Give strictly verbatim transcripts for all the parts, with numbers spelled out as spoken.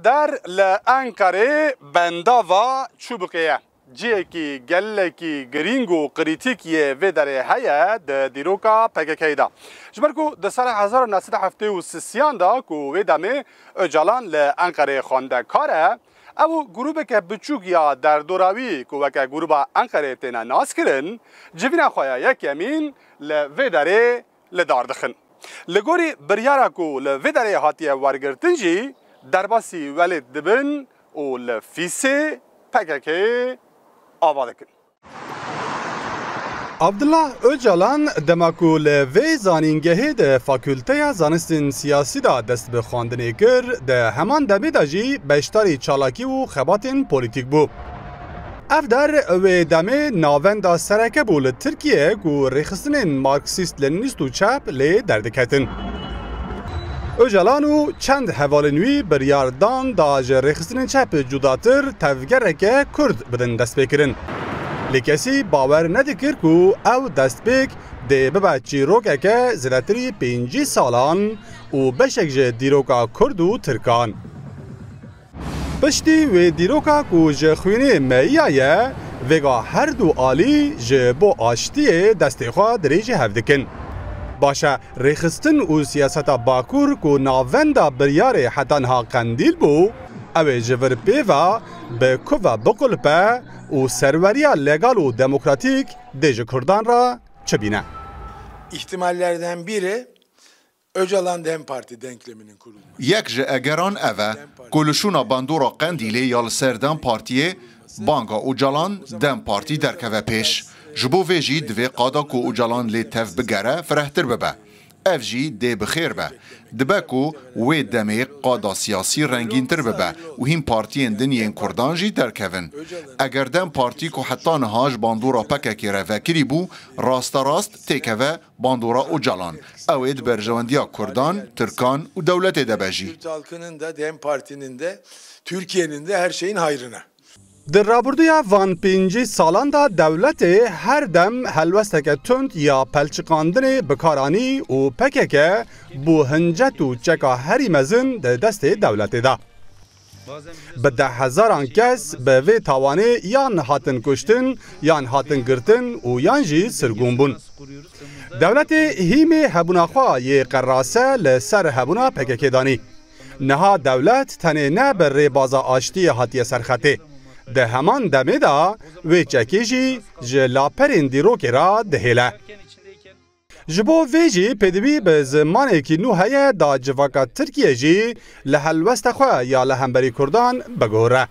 Der li Enqerê bendava Çûbikê ye. Cihekî gelekî girîng û krîtîk yê vê derê heye di dîroka P K K'yê de. Ji ber ku di sala hezar û neh sed û heftê û sisiyan de ku wê demê Ocalan li Enqerê xwendekar e, ew grûbeke biçûk ya derdora wî ku weke grûba Enqerê têne naskirin, civîna xwe ya yekemîn li vê derê li dar dixin. Li gorî biryara ku li vê derê hatiye wergirtin jî, derbasî welêt dibin û li fîsê P K K'yê ava dikin. Abdullah Ocalan dema ku li vê zanîngehê di Fakulteya Zanistên Siyasî de dest bi xwendinê kir, di heman demê de jî beşdarî çalakî û xebatên polîtîk bû. Ev der wê demê navenda sereke bû li Tirkiye ku rêxistinên Marksîst-Lenînîst û çep lê derdiketin. Ocalan û çend hevalên wî biryar dan da ji rêxistinên çep cudatir tevgereke Kurd bidin destpêkirin. Lê kesî bawer nedikir ku ew destpêk dê bibe çîrokeke zêdetirî pêncî salan û beşek ji dîroka Kurd û Tirkan. Piştî wê dîroka ku ji xwînê meyiya ye, vêga her du alî ji bo aştiyê destê xwe dirêjî hev dikin. Baş e, rêxistin û siyaseta Bakur ku navenda biryarê heta niha qendîl bû, ew ê ji vir pê ve bi ku ve biqulpe û serweriya legal û demokratîk dê ji Kurdan re çi bîne? İhtimallerden biri Öcalan DEM Parti denkleminin kurulması. Yek ji egeran ev e ku li şûna bandora Qendîlê ya li ser DEM Partiyê banga Ocalan DEM Partî derkeve pêş. Ji bo vê jî divê qada ku Ocalan lê tev bigere firehtir bibe. Ev jî dê bi xêr be. Dibe ku wê demê qada siyasî rengîntir bibe û hîn partiyên din yên Kurdan jî derkevin. Eger DEM Partî ku heta niha ji bandora P K K re vekirî bû, rasterast têkeve bandora Ocalan, ew ê di berjewendiya Kurdan, Tirkan û dewletê de be jî. Kürt halkının da, DEM Parti'nin de, Türkiye'nin de her şeyin hayrına. Di rabirdûya van pêncî salan de dewletê her dem helwesteke tund ya pelçiqandinê bi kar anî û P K K bû hincet û çeka herî mezin di destê dewletê de. Bi deh hezaran kes bi vê tawanê yan hatin kuştin, yan hatin girtin û yan jî sirgûn bûn. Dewletê hîmê hebûna xwe yê qerase li ser hebûna P K K danî. Niha dewlet tenê ne bi rêbaza aştiyê hatiye serxetê. Di heman demê de wê çekê jî ji laperên dîrokê re dihêle. Ji bo vê jî pêdivî bi zimanekî nû heye da civaka Tirkiye jî li helwesta xwe ya li hemberî Kurdan biguhore.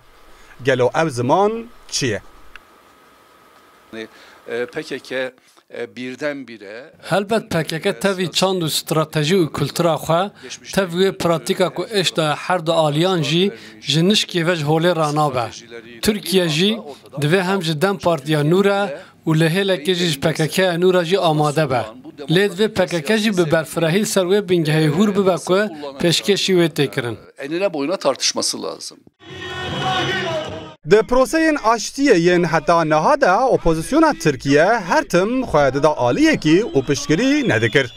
Gelo ev ziman çi ye? E, P K K, e, birdenbire Helbet P K K tevî çand û stratejî û kultura xwe, tev wê pratîka ku êşda her du aliyan jî ji nişkê ve ji holê re nabe. Tirkiye jî divê hem ji DEM Partiya nû re û li hêlekê jî ji P K K ya nû re jî amade be. Lê divê P K K jî bi berfirehî li ser wê bingehê hûr bibe ku pêşkêşî wê tê kirin. Enine boyuna tartışması lazım. Di proseyên aştiyê yên heta niha de opozisyona Tirkiye her tim xwe dida aliyekî û piştgirî nedikir.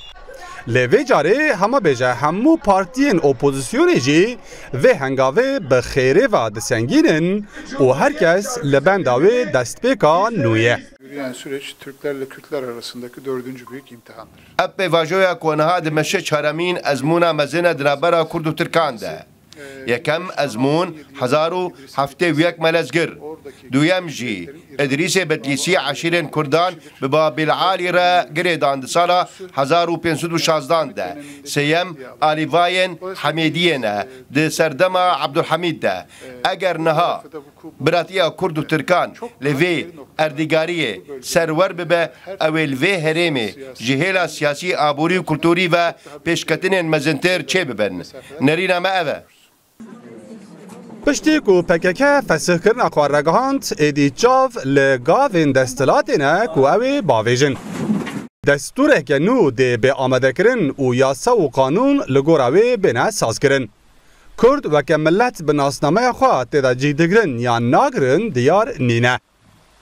Lê vê carê hema bêje hemû partiyên opozisyonê jî vê hengavê bi xêrê ve disengînin û her kes li benda wê destpêka nû ye. Yürüyen süreç Türklerle Kürtler arasındaki dördüncü büyük imtihandır. Ev pêvajoya ku niha dimeşe çaremîn ezmûna mezin e di navbera Kurd û Tirkan de. Yekem ezmûn hezar û heftê û yek Melezgir. Duyem jî Îdrîsê Betlîsî eşîrên Kurdan bi Babil Alî re girê dan di sala hezar û pênc sed û şazdan de. Sêyem alîvayên Hemêdiyê ne di serdema Ebdulhemîd de. Eger niha biratiya Kurd û Tirkan li vê erdîgariyê serwer bibe, ew ê li vê herêmê ji hêla siyasî, aborî û kulturî ve pêşketinên mezintir çêbibin. Nerîna me ev e. Piştî ku P K K fesihkirina xwe ragihand, êdî çav li gavên desthilatê ne ku ew ê bavêjin. Destûreke nû dê bê amadekirin û yasa û qanûn li gora wê bêne sazkirin. Kurd weke milet bi nasnameya xwe tê de cî digirin yan nagirin diyar nîne.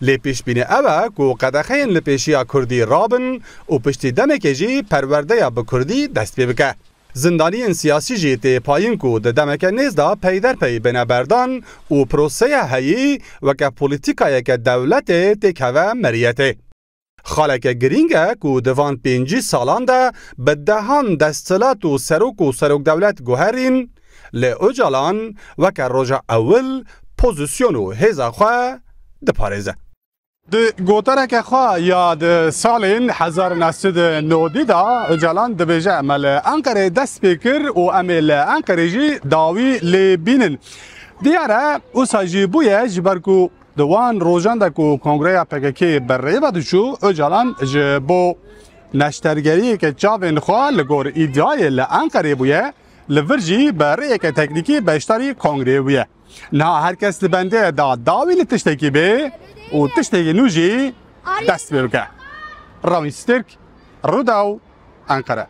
Lê pêşbînî ew e ku qedexeyên li pêşiya kurdî rabin û piştî demekê jî perwerdeya bi kurdî dest pê bike. Zindaniyên siyasî jî tê payîn ku di demeke nêz de peyderpey bêne berdan û proseya heyî weke polîtîkayeke dewletê têkeve meriyetê. Xaleke girîng e ku di van pêncî salan de bi dehan desthilat û serok û serokdewlet guherîn, lê Ocalan weke roja ewil pozîsyon û hêza xwe diparêze. Di gotareke xwe ya di salên hezar û neh sed û nodî de Ocalan dibêje, me li Enqerê dest pê kir û em ê li Enqerê jî dawî lê bînin. Diyar e, wisa jî bûye, ji ber ku di wan rojan de ku kongreya P K K bi rê ve diçû, Ocalan ji bo neştergeriyeke çavên xwe li gor îdiayê li Enqerê bûye, li vir jî bi rêyeke teknîkî beşdarî kongreyê bûye. Niha her kes li bendê ye da dawî li tiştekî bê û tiştekî nû jî dest pê bike. Rawîn Stêrk, Rûdaw, Enqere.